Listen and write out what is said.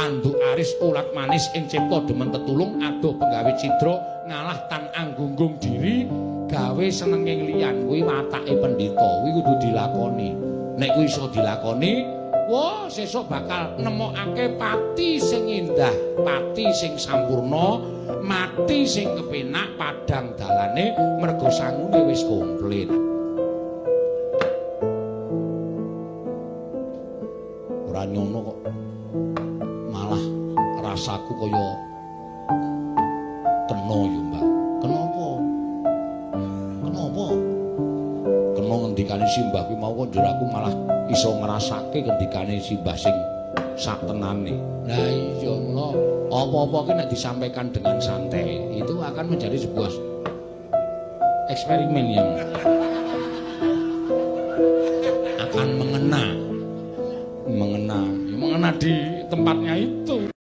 Tanduk aris ulat manis ing cipta demen tetulung adoh penggawe cidra ngalah tan anggunggung diri gawe senenging liyan. Kuwi watake pendhita, kuwi kudu dilakoni. Nek kuwi iso dilakoni, wah sesuk bakal nemokake pati sing indah, pati sing sampurna, mati sing kepenak padhang dalane merga sangune wis komplit. Ora nyono kok malah rasaku kaya kena ya, Mbak. Kenapa? Kenapa? Kena ngendikane simbah kuwi mau kok njur aku malah iso ngrasake ngendikane simbah sing satenane. Lah iya, mula apa-apa ki nek disampaikan dengan santai itu akan menjadi sebuah eksperimen yang akan mengena, mengena, ya mengena di tempatnya itu.